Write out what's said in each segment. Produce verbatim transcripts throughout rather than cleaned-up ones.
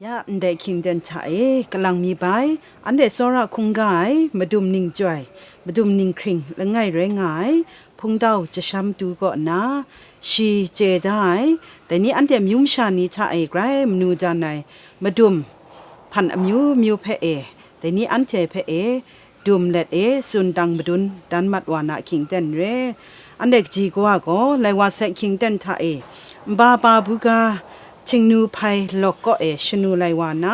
Ya ndai hkying ten hta e kalang mi bai, anhte tsawra hkungga ai madum ning chyoi, madum ning hkring langai rai nga ai, hpungdau jasham tu kaw nna, shi chye da ai, dai ni anhte amyu masha ni hta e grai manu dan ai madum hpan amyu myu hpe e, dai ni anhte hpe e dum let e tsun dang madun dan mat wa na hkying ten re. Anhte kaji kawa gaw lai wa sai hkying ten hta e, nba ba buga htingnu hpai lawk kaw e shanu lai wa na,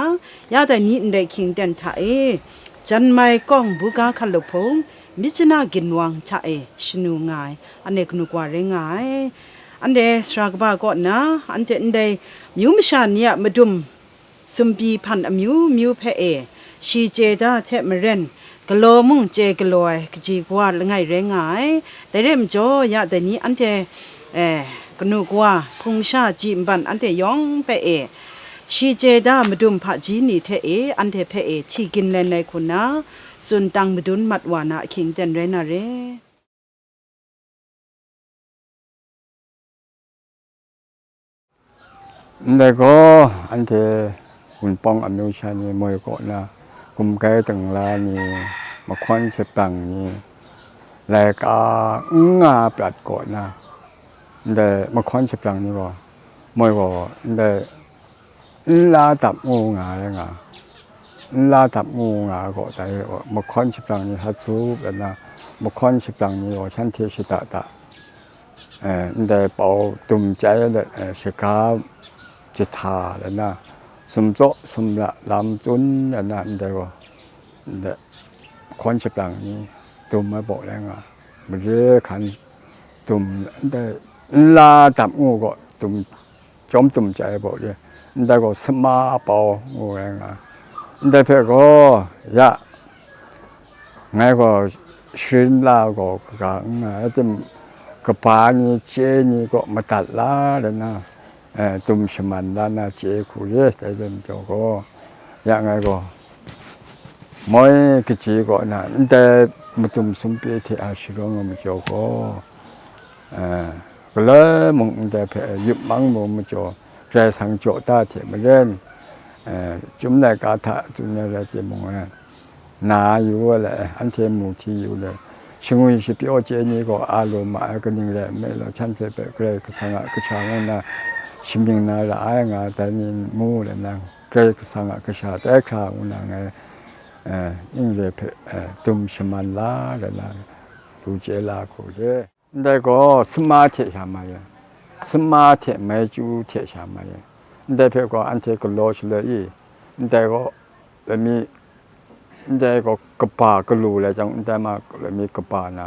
ya dai ni ndai hkying ten hta e, jan mai kawng buga hkalup hpung, myit chana ginwang hta e shanu nga ai, anhte kanu kawa rai nga ai. Anhte sara kaba kaw na, anhte ndai myu masha ni a madum sumpi hpan amyu myu hpe e, shi chye da hte maren, galaw mung chye galaw ai kaji kawa langai rai nga ai. Dai rai majaw, ya dai ni anhte, eh, kanu kawa, hpung sha ji nban anhte yawng hpe e, shi chye da madum hpaji ni hte e, anhte hpe e, hti ginlen ai hku nna, tsun tang madun mat wa na ahkying ten rai na re. Ndai gaw, anhte Wunpawng amyu sha ni moi kaw na, gumgai dingla ni, mahkawn shaplang ni, laika n nga prat kaw na, ndai mahkawn shaplang ni gaw, moi gaw, ndai nla dap ngu nga ai nga, nla dap ngu nga ai gaw, dai gaw mahkawn shaplang ni hta tsup ai na, mahkawn shaplang ni gaw shanhte shada da, eh, ndai pau dum chyai let, eh, shaga jahta let na, sumtsaw sumla lam tsun let na, ndai gaw, ndai mahkawn shaplang ni dum ai baw lai nga, mare hkan dum, ndai nla dap ngu gaw dum, chyawm dum chyai ai baw re, ndai gaw sama pau ngu ai nga, ndai hpe gaw ya, ngai gaw sharin la gaw kaga n nga ai, tim kaba ni, chye ni gaw madat la let na, eh, dum shaman la na chye hku re, dai lam jaw gaw, ya ngai gaw moi kaji kaw na, ndai madum sumpe hte a sharawng ai majaw gaw, eh, galoi mung ndai hpe yupmang mu majaw, Karai Kasang jaw da hte maren, eh, Chyum laika hta tsun ai rai timung, eh, na yu ai le, anhte mu hti yu le, shingwi shapyaw chye ni gaw a lu ma ai, kaning rai nme law, shanhte hpe Karai Kasang a kasha ngu na, shamying na ra ai nga, dai ni mu le nang, Karai Kasang a kasha tai hkra ngu na ngai, eh, ning re hpe, eh, dum shaman la ra na, lu chye la hku re. Ndai gaw sama hte sha mai ai, sama hte mai chyu hte sha mai ai. Ndai hpe gaw anhte galaw shaloi i, ndai gaw lami, ndai gaw kaba galu lai jang, ndai ma lami kaba na,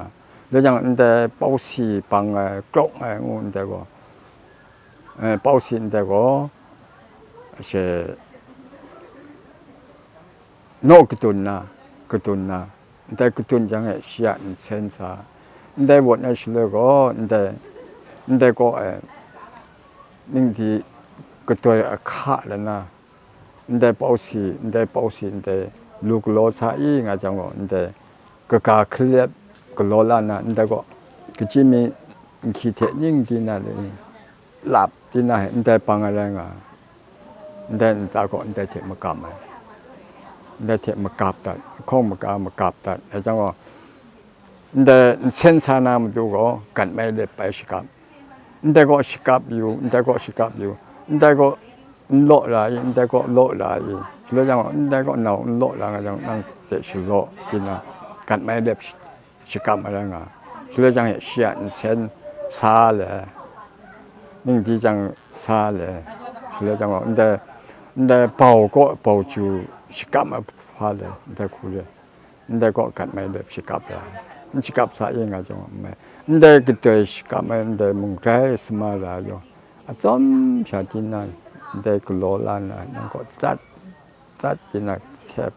lai jang ndai pawsi bang ai, krawk ai ngu ndai gaw, eh, pawsi ndai gaw, she, naw kadun na, kadun na, ndai kadun jang e shi a nsen sa, ndai wawt ai shaloi gaw, ndai, ndai kaw e, ning di kadoi ahka lana, ndai pawsi, ndai pawsi, ndai lu galaw sa i nga jang gaw, ndai kaga hkalep galaw la na, ndai kaw, kachyi mi nhki hte ning di na le, lap di na, ndai bang ai rai nga, ndai nta gaw ndai hte magam ai, ndai hte magap dat, ahkawng maga magap dat, dai jang gaw, ndai nsen sa na matu gaw, gat mai lep bai shakap, ndai gaw shakap yu, ndai gaw shakap yu, ndai gaw n law ra i, ndai gaw law ra i, shaloi jang gaw, ndai gaw nau n law ra nga jang, nang hte shalaw di na, gat mai lep shakap ai rai nga, shaloi jang e shi a nsen sa le, ning di jang sa le, shaloi jang gaw, ndai, ndai bau kaw bau chyu shakap ai hpa le, ndai hku le, ndai kaw gat mai lep shakap ai, n shakap sa e nga jang gaw, n mai, ndai kadoi shakap ai, ndai mung grai sama ra yaw, atsawm sha di na, ndai galaw la na, nang kaw tsat, tsat di na, hkyep,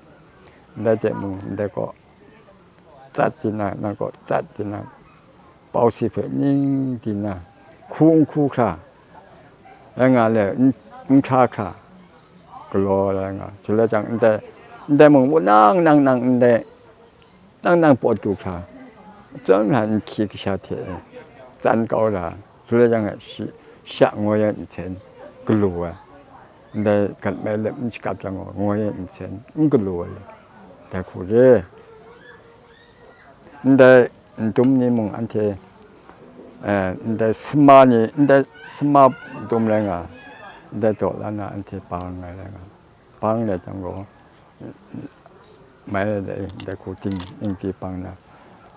ndai hte mung, ndai kaw, tsat di na, nang kaw tsat di na, pawsi hpe ning di na, hku n hku hkra, rai nga le, n, n hkra hkra, galaw rai nga, shaloi jang ndai, ndai mung wunang nang nang ndai, nang nang pawt du hkra, chyawm hkra nhki kasha hte e, tsan kau ra, shaloi jang e shi, sha ngoi ai nsen, galu ai. ndai gat mai lep n shakap jang gaw, ngoi e nsen n galaw ai, dai hku re. Ndai ndum ni mung anhte, eh, ndai sama ni, ndai sama dum rai nga, ndai daw la na anhte bang ai rai nga, bang rai jang gaw, mai rai dai, dai hku ting, ingti bang na,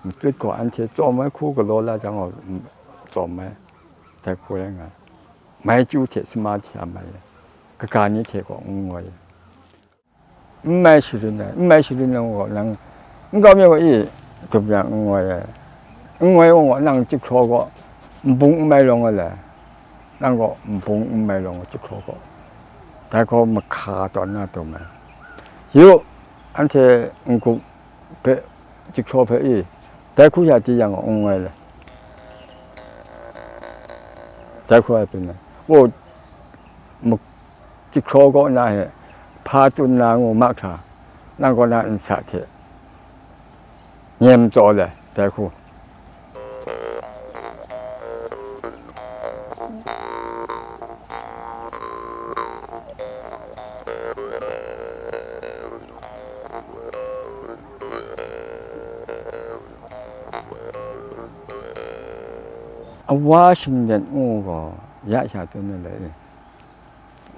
matut gaw anhte tsawm ai hku galaw la jang gaw, tsawm ai, dai hku rai nga, mai chyu hte sama hte a mai ai, kaga ni hte gaw n ngoi ai. N mai sharin ai, n mai sharin ai gaw nang, n kau mi gaw i, dum yang n ngoi ai. N ngoi wa gaw nang chyahkraw gaw nbung n mai rawng ai le, nang gaw nbung n mai rawng ai chyahkraw gaw, dai gaw mahka tawn na dum ai. Yu, anhte n-gup hpe, chyahkraw hpe i, dai hku ya di yang gaw n ngoi le, dai hku ai pyi na. Wo, ma-, chyahkraw kaw na e hpa tsun na ngu mahkra, nang kaw na nsa hte nyem tsaw le, dai hku. Awa shinglet ngu gaw ya sha tsun ai le,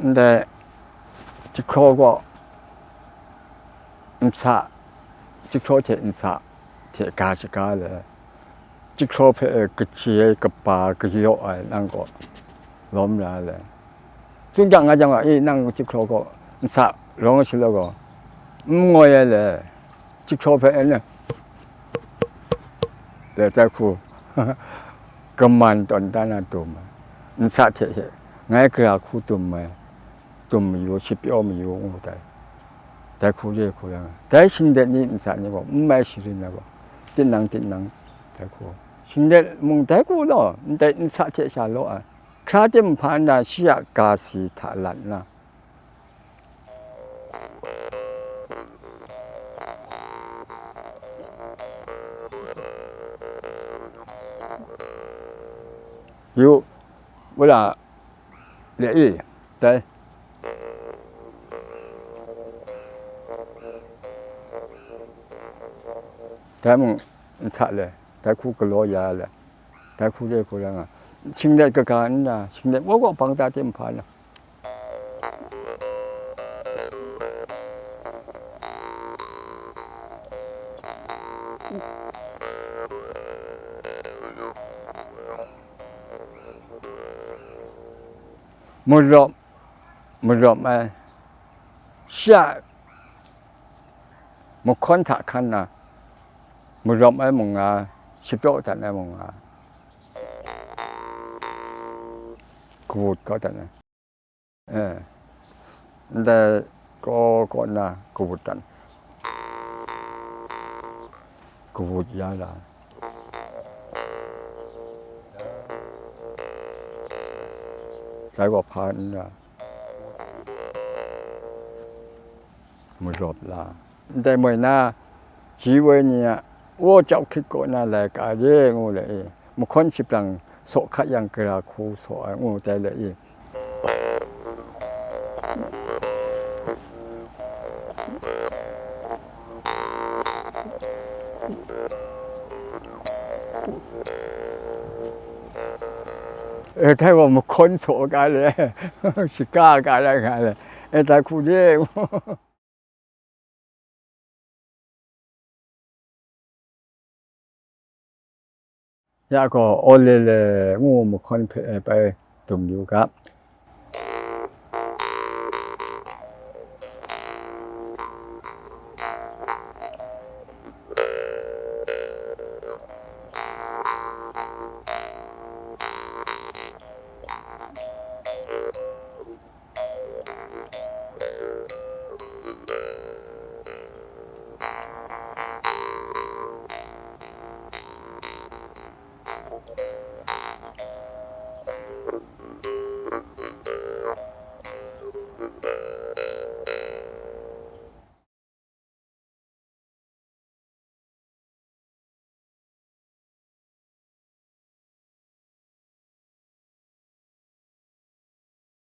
ndai chyahkraw gaw nsa, chyahkraw hte nsa hte ga shaga le, chyahkraw hpe kaji ai, kaba kayaw ai nang gaw lawm ra le. Tsun jang nga jang gaw, e, nang chyahkraw gaw nsa rawng ai shaloi gaw, n ngoi ai le, chyahkraw hpe e na, le tai hku, kaman tawn dan na dum ai, nsa hte hte ngai gara hku dum ai, dum mayu, shapyaw mayu ngu tai. Dai hku re hku yang, dai shinglet ni nsa ni gaw n mai sharin ai gaw, tinang tinang, dai hku. Shinglet mung dai hku law, ndai nsa hte sha law ai. Hkra tim hpa nna shi a ga si hta lat nna, yu, wula, le i, dai. Dai mung n sa le, dai hku galaw ya le, dai hku re hku ra nga, shinglet kaga nna, shinglet wa gaw bang ta tim hpa na. Marawp, marawp ai, shi a mahkawn hta hkan na, marawp ai mung nga, shapyaw dat ai mung nga, kawut kau dat ai. Eh, ndai kaw kaw nna kawut dat, kawut ya la, dai gaw hpa n ra, marawp la. Ndai moi na, ji woi ni a, wo jau hkrit kaw na laika re ngu le e, mahkawn shaplang saw hkat yang gara hku saw ai ngu tai le e. E, dai gaw mahkawn saw ga le, shaga ga le, ga le, e, dai hku de. Ya gaw, Olele ngu mahkawn hpe bai dum yu ga,